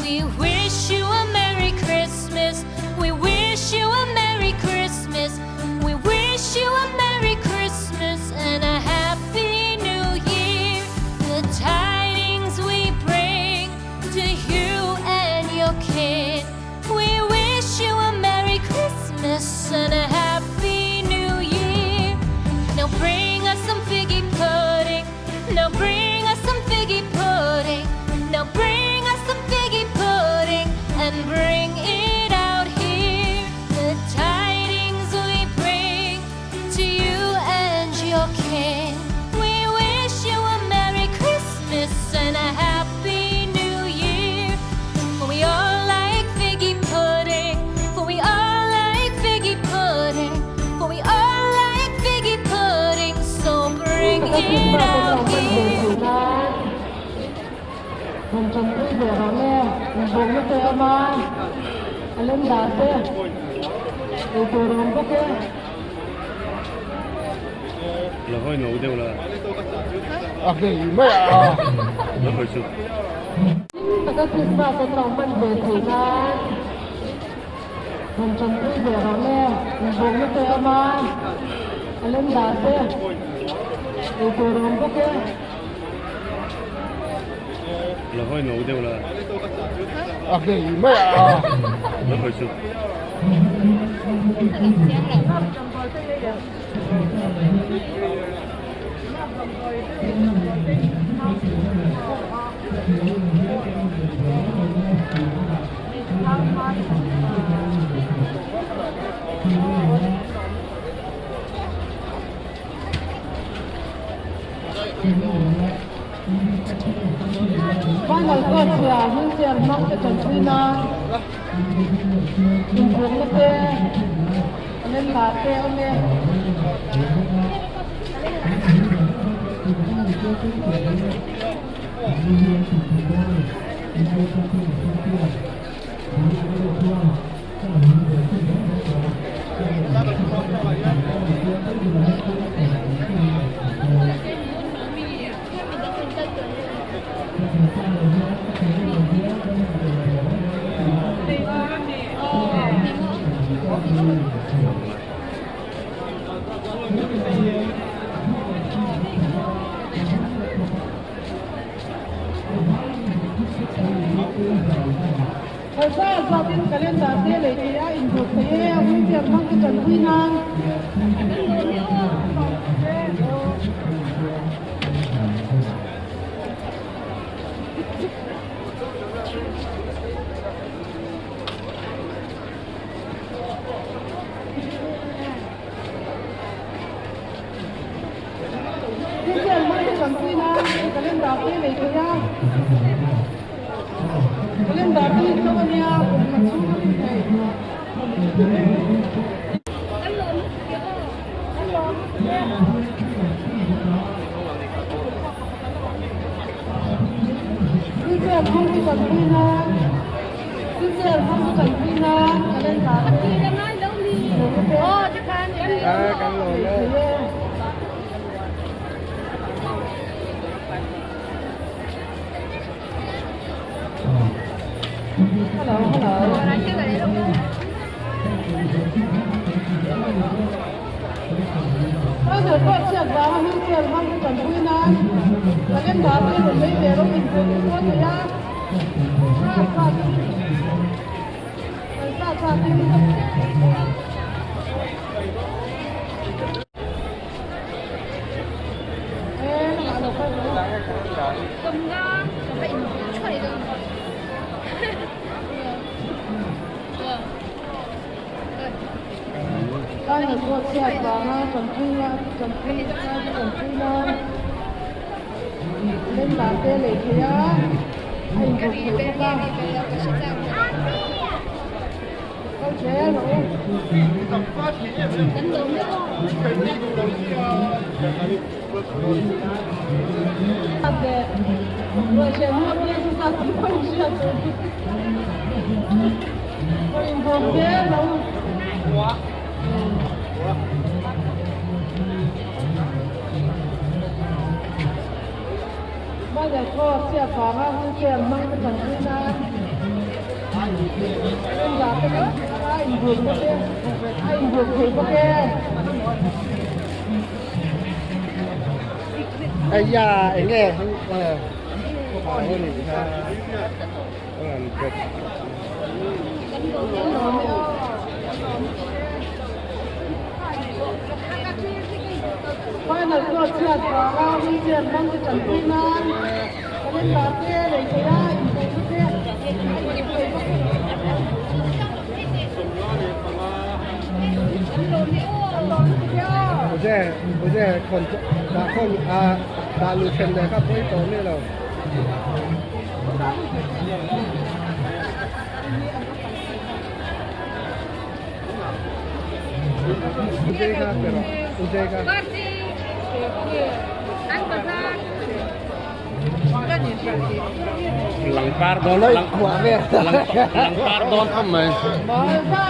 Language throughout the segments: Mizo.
We wish you a Merry Christmas. We wish you a Merry Christmas. We wish you a Merry Christmas and a Happy New Year. The tidings we bring to you and your kin. We wish you a Merry Christmas and a Happy New Year. Now bring us some figgy pudding. Now bring us some figgy pudding. Now bring us some figgy pudding and bring it out here. The tidings we bring to you and your kin. We wish you a Merry Christmas and a Happy New Year. For we all like figgy pudding. For we all like figgy pudding. For we all like figgy pudding. So bring Taka it Christmas an lo out hman ve here. theih nan rawn tanpui ve rawh le, inbawkna te a awm a, a lem dah te ei tur a awm bawk e. La hawi no deuh la. A ngei mai a. La hawi chu. Taka Christmas an lo hman ve theih nan rawn tanpui ve rawh le, inbawkna te a awm a, a lem dah te ei tur a awm bawk e. La hawi no deuh la. A ngei mai a. La hawi chu. Final court chhia wheelchair hmang te tanpui nan inbawkna te a lem lah te a awm e. Pawisa zatin calendar te lei theih a inbuk thei e, wheelchair hmang te tanpui nan. Wheelchair hmang te tanpui nan calendar te lei theih a. Calendar te hi to a nia, kum khat chhung a rin thei. Wheelchair hmang te tanpui nan Wheelchair hmang te tanpui nan calendar te lei thei e. Hello hello. Final pawh chhiat vanga wheelchair hmang te tanpui nan calendar te rawn lei ve rawh input te pawh thei a class class in pawisa class in. Final pawh chhiat vanga tanpuina tanpui tanpuina calendar te lei thei a a inbawk thei bawk a. Calendar te kan zuar a, inbuk na te a inbuk thei bawk e. Aya enge Final pawh chhiat vanga wheelchair hmang te tanpui nan calendar te lei thei a inbuk na te a inbuk thei bawk e. Langpar dawn langpar dawn khawp mai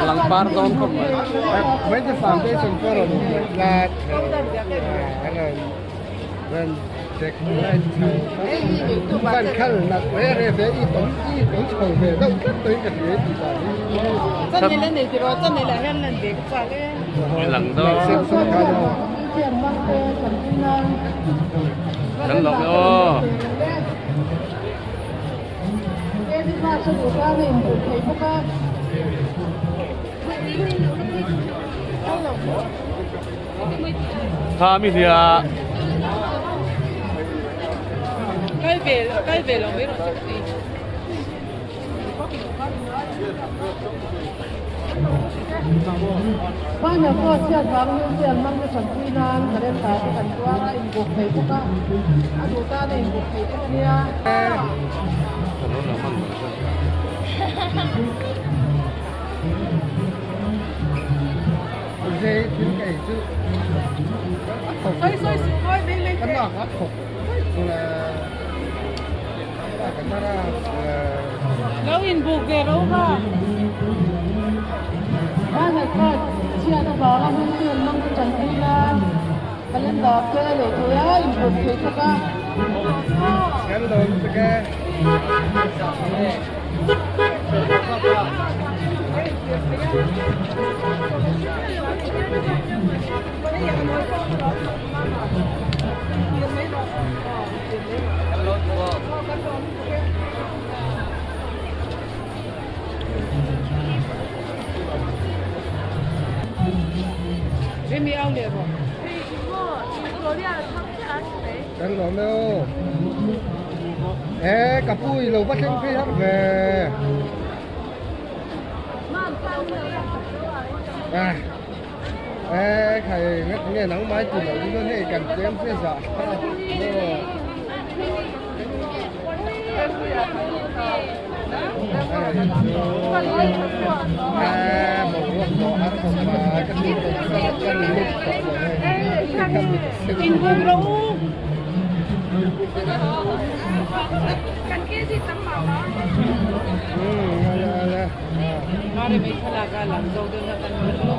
langpar dawn khawp mai. Lang dawn kan lawm e aw. Kha mi hlia. Final pawh chhiat vang wheelchair hmang te tanpui nan calendar te kan tuar a, inbuk thei bawk a, a duh tan a inbuk thei bawk a nia. Lo inbuk ve ro va. Final card chhiat avanga wheelchair hmang te tanpui nan calendar te a lei thei a, inbuk thei bawk a. Kan lawm e aw. E ka pu i lo va thleng phei har ve. À. Ê thầy nghe, nghe nắng mái thì nó đi hei cần chém sẽ dạ. Inbuk ro u. Mare mai thlalak a lang zo deuh na kan hmu.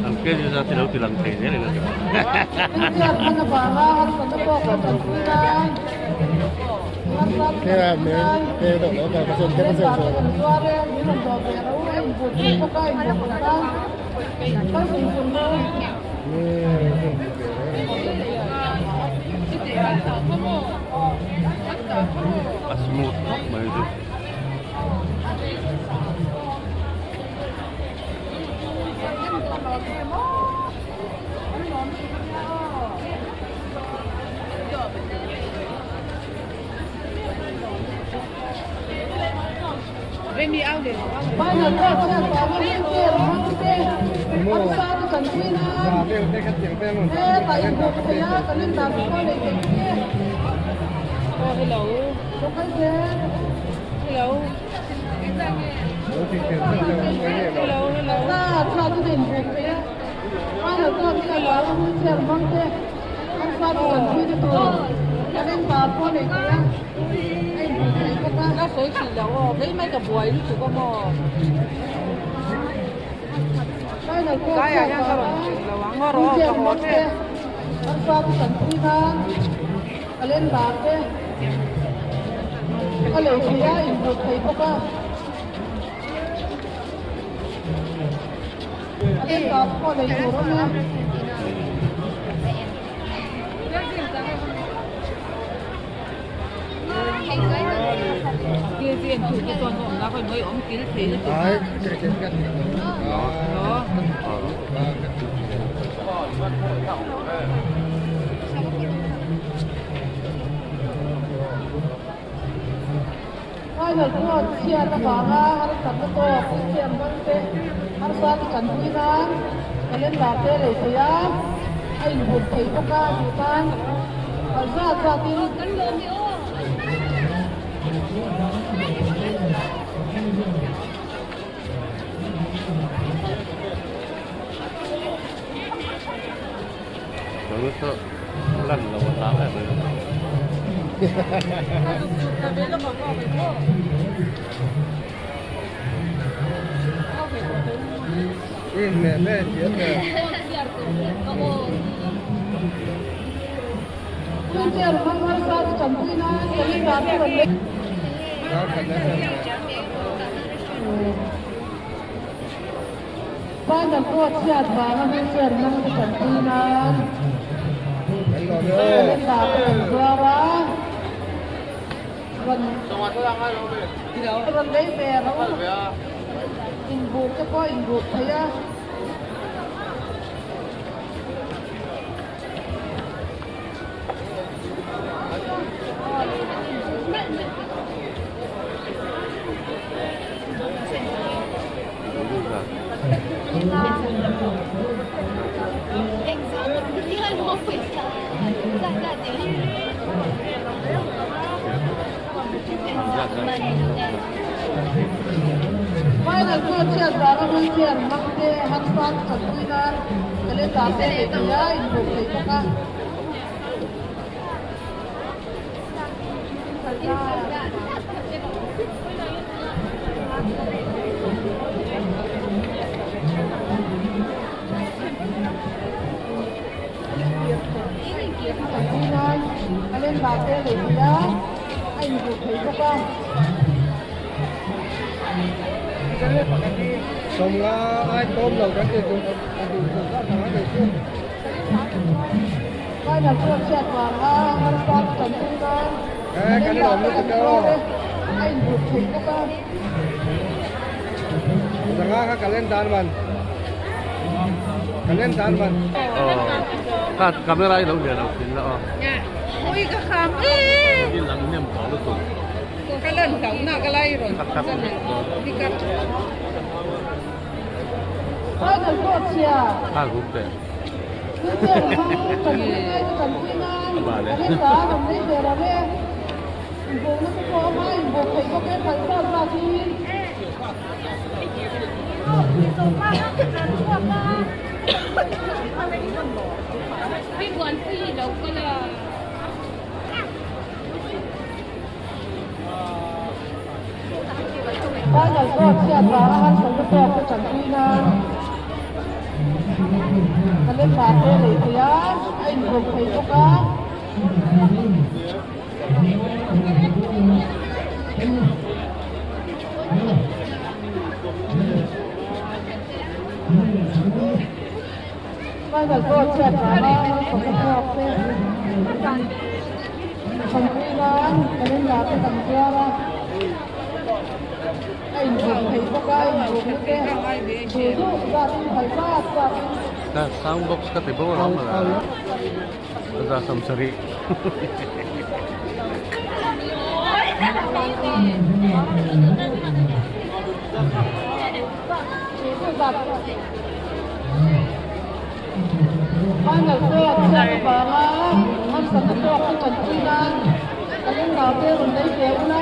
An ke chu za ti lo ti lang thei zel in a ti. A smooth khawp mai chu. Hello. Hello. Hello, hello. Ka sawi hrih lo aw, kei mai ka buai lutuk a maw. Final pawh Tlaiah chhiat hian ka rawn vanga hrih lo ang aw rawh aw wheelchair ka haw hmang che. te harsa te tanpui nan calendar te a lei thei a inbuk thei bawk a. Calendar pawh lei tur a awm e. Final pawh chhiat avanga harsatna tawk Christian hmangte harsa te tanpui nan calendar te lei thei a, a inbun thei bawk a duh tan kal zat zatin. Wheelchair hmang harsa te tanpui nan calendar te rawn lei. Final pawh chhiat vanga wheelchair hmang te tanpui nan calendar te kan zuar a, rawn rawn lei ve ro inbuk te pawh inbuk thei a. Final pawh chhiat vanga wheelchair hmang te harsa tanpui nan calendar te leh thei a inbawk thei bawk a. Calendar te leh thei a, a inbawk thei bawk a. Sawmnga ai tlawm lo kan ti duh a duh duh zat ang a ni chu. Final pawh chhiat vanga harsa te tanpui nan Eh, kan lawm lutuk e aw. a inbuk thei bawk a. Zanga kha calendar man. Calendar man. Kha camera i lo lian lo thin la aw. Ui ka kham e. I lang hnem tawh lutuk. Ka lan hlauh nak a lai rawn chan a pick up. Final pawh chhia. Kha group te. Wheelchair hmang tanpui ngai te tanpui nan calendar a rawn lei ve lo e. Inbawhna te pawh a awm a, inbawh theih bawk e phal zat zat in. Final pawh chhiat vanga harsatna tawk te tanpui nan calendar te lei thei a, a inbawk thei bawk a. Final pawh chhiat vanga harsatna tawk te tanpui nan calendar te kan zuar a, a inbuk thei bawk a, inbukna te duh duh zatin phal zat zatin. Ka sound box ka ti bawk alawm a za sawmsarih. Final pawh chhiat avanga harsatna tawk te tanpui nan calendar te rawn lei ve ula,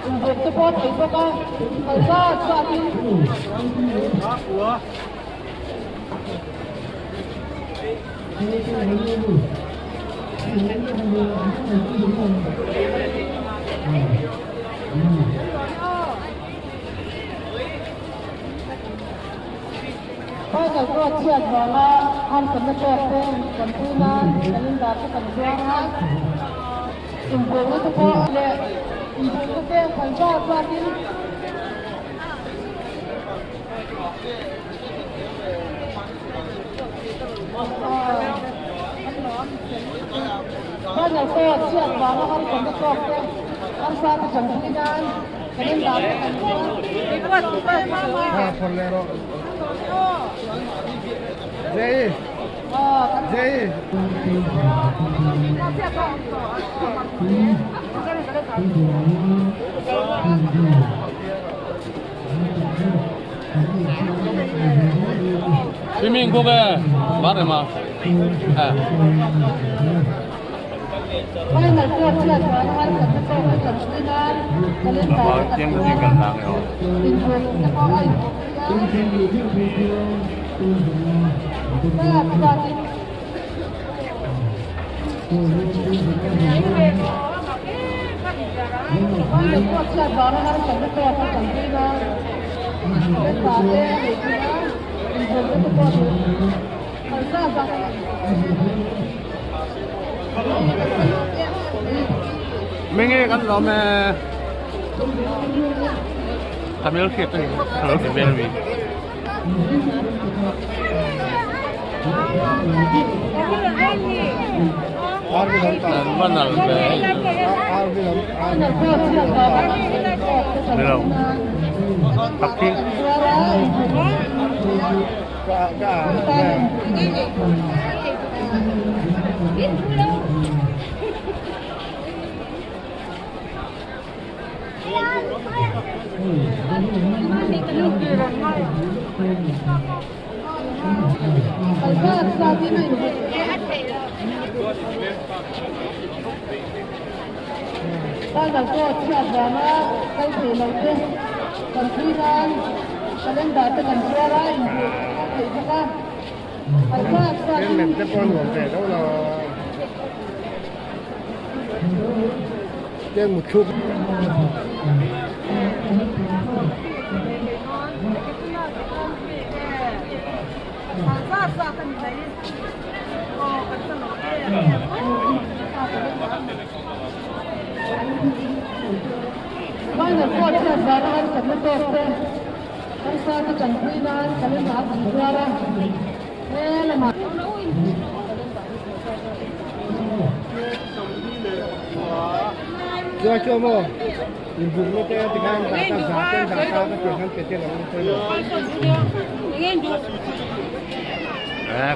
inbuk te pawh a thei bawk a, kal zat zatin. Final pawh chhiat vanga harsatna tawk te kan pui nan calendar te kan zuar a, inbuaina te pawh leh inbuaina te kan zat zatin. Final pawh chhiat vanga harsatna tawk te harsa te kan pui nan calendar te kan zuar a. Swimming pool ke bar ema. Mingi kan lawm e. Tamil hriat a ni. Tamil mi. An va nal ve hei. Ni lo. Tak hi.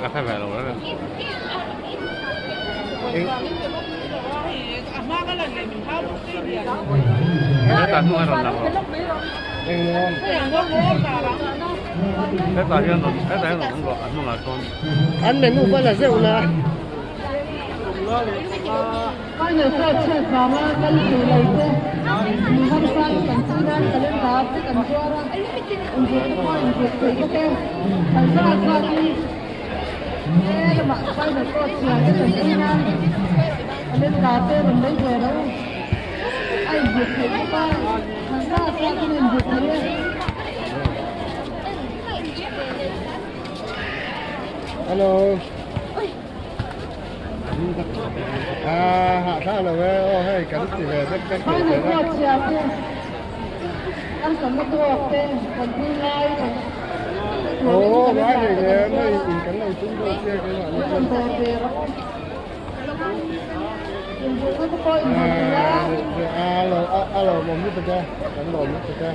Ka hre ve lo reng Hetah hnung a rawn lang lo. Hetah hian rawn hetah hian rawn awm rawh a hnungah sawn. An menu pawh la zeuh la. Final pawh chhiat vanga kal thei lo te mi harsa te kan pui nan calendar te kan zuar a, inzirna pawh inzir thei bawk e. Kan zat zat hi he lamah final pawh chhia te kan pui nan calendar te rawn lei ve lo a inzir theih bawk a, kan zat zat in a inzir thei e. Hello. À, hạ thang là về, ô hay cắn chỉ về rất rất Final pawh chhia te an kan na tawk te kan pui lai kan Ồ, nói thì nó in cắn đầu chúng tôi chia cái loại À, à, lo, à, lo, một mít ra, cắn lò mít ra.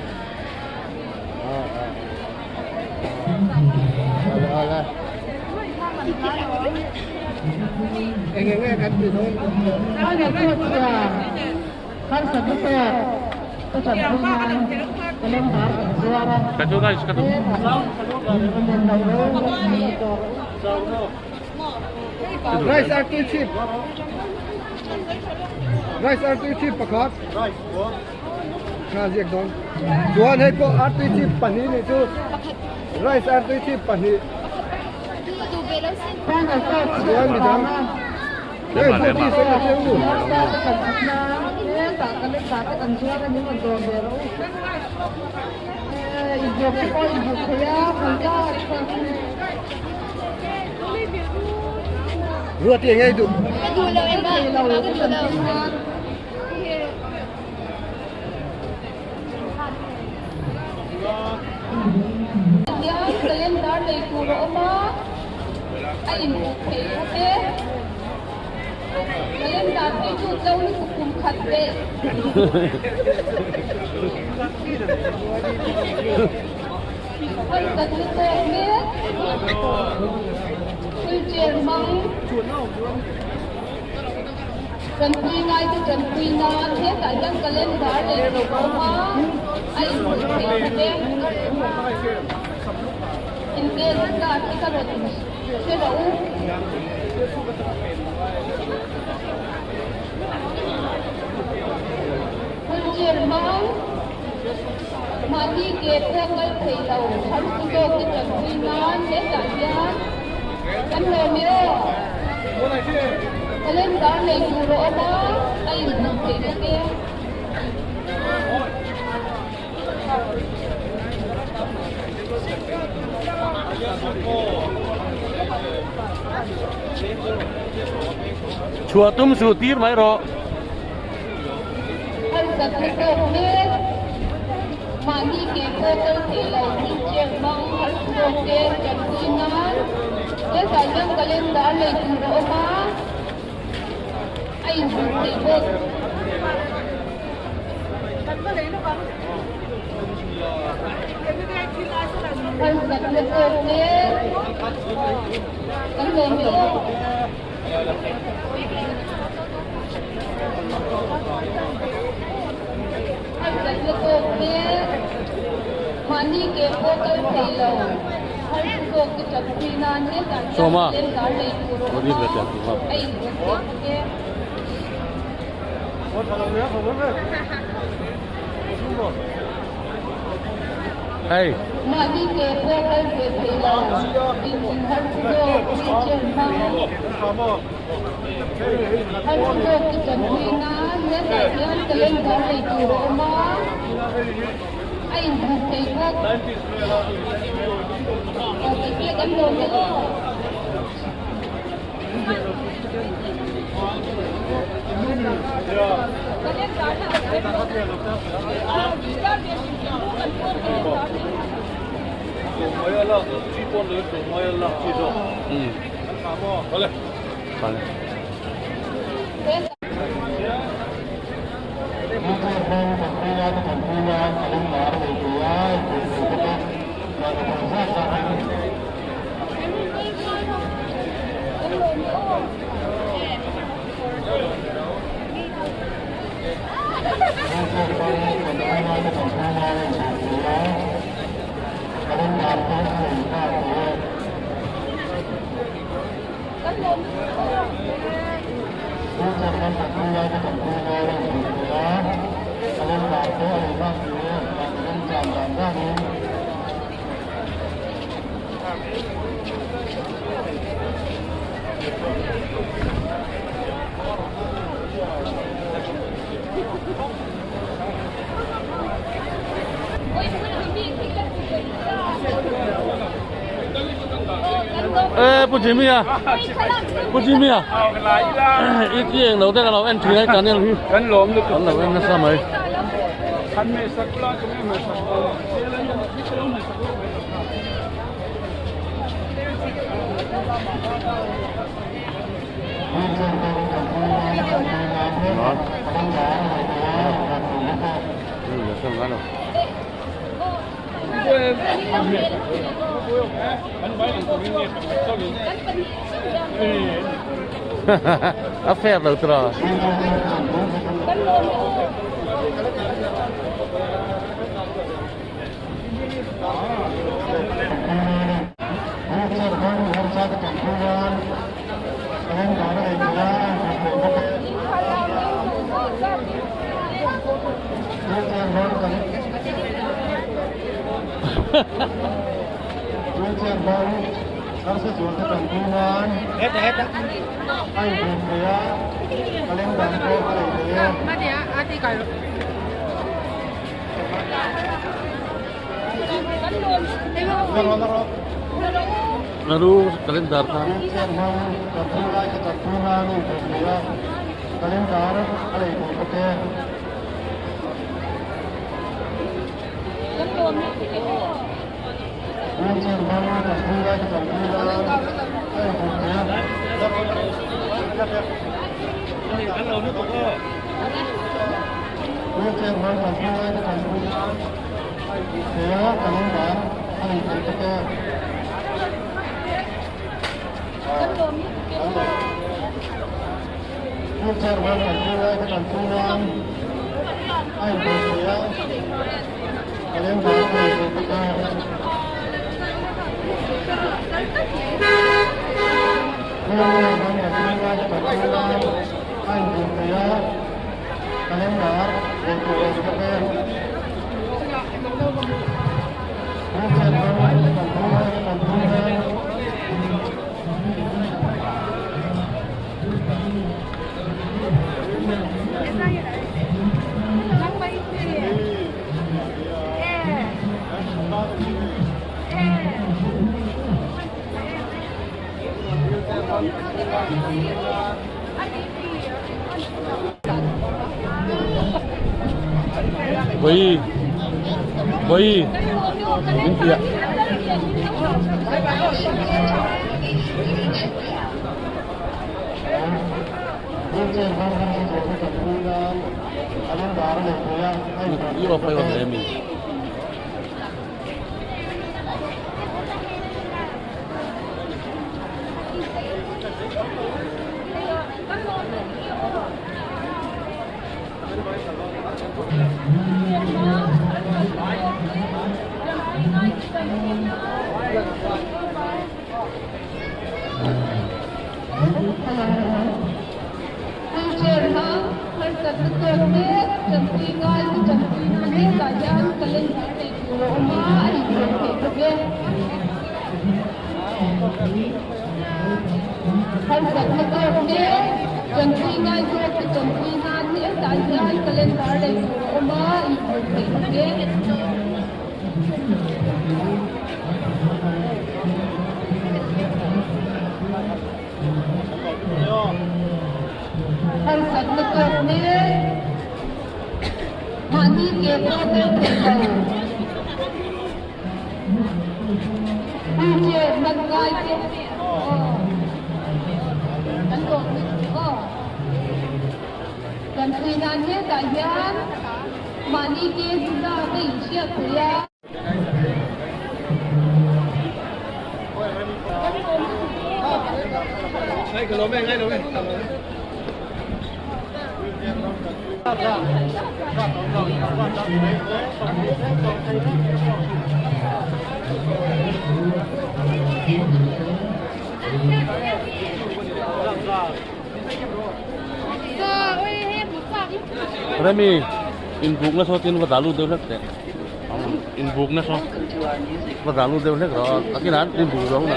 À, à. À, à, à. Eng eng nge kan ti dawn? Final pawh chhia harsatna tawk te kan pui nan calendar kan zuar a. Ka chu rice ka duh. Rice artui chip. Rice artui chip pakhat. Kha ziak dawn. Chuan hei pawh artui chip pahnih nih chu. Rice artui chip pahnih. Chuan midang. Hei food hi sawi a cheu. Hetah calendar te kan zuar a ni rawn dawr ve rawh u. Inbuk te pawh inbuk thei a, phal zat chuan. Ruati eng nge i duh? Ka duh lo engmah, engmah ka duh lo. Hian calendar nei tur a awm a, a inbuk theih bawk e. Calendar phei chu tlo lutuk kum khat leh. Harsat na tawk mek. Wheelchair hmang. Tanpui ngaite tanpui nan hetah hian calendar leh tur a awm a, a inhmuh theih bawk e. Inelna zat hi ka rawn hre rawh u. Wheelchair hmang mahni ke pawh kal thei lo harsa zawkte tanpui nan hetah hian kan lawm e aw. Calendar nei tur a awm a, a inhmuh theih bawk e. Chhuah tum suh tir mai rawh. Harsat na tawk mek. Mahni ke pawh kal thei lo wheelchair hmang harsa zawk te tanpui nan hetah hian calendar nei tur a awm a, a inhmuh theih bawk. Harsat na tawk mek. Kan lawm e aw. Harsatna tawk te, mahni ke pawh kal thei lo, harsa zawk te tanpui nan hetah hian calendar nei tur a awm a, a inbuk thei bawk e. Mahni ke pawh kal ve thei lo, dinhmun harsa zawk, wheelchair hmang, harsa zawk te tanpui nan hetah hian calendar nei tur a awm a, a inhmuh thei bawk. Aw tih kan lawm e aw. Ê Pu Jimmy a Pu Jimmy a i chi eng lo te ka lo en thin ai channel hi kan lawm lutuk kan lo en nasa mai. A fair lo tiraw. Arsa zual te tanpui nan a inbum thei a, calendar pawh a lei thei e. Naru calendar kha. Wheelchair hmang tanpui lai te tanpui nan a inbum thei a, calendar a lei thei bawk e. Wheelchair hmang tanpui lai te tanpui nan a inbum thei a. Wheelchair hmang tanpui lai te tanpui nan a inbum thei a, calendar a lei thei bawk e. Wheelchair hmang tanpui lai te tanpui nan a inbum thei a, calendar a lei thei bawk e. Wheelchair hmang tanpui lai te tanpui nan a inbum thei a, calendar lei tur a awm bawk e. Wheelchair hmang tanpui lai te tanpui nan. Vawi vawi min piah. Wheelchair hmang harsatna tawk mek tanpui ngai te tanpui nan hetah hian calendar nei tur a awm a, a inhmeh theih bawk e. Harsatna tawk mek tanpui ngai zawk te tanpui nan hetah hian calendar nei tur a awm a, a inhmeh theih bawk e. Harsatna tawk mek, mahni ke pawh kal thei lo. Wheelchair hman ngai te aw kan lawm lutuk aw. Kan pui nan hetah hian mahni ke zuzah te inhriat thei a. Remi inbukna saw tin va dah lut deuh hlek teh. Inbukna saw va dah lut deuh hlek rawh a kinah an inbuk zawk na.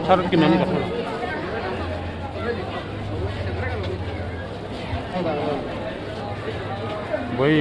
Thar kim an ka Bui.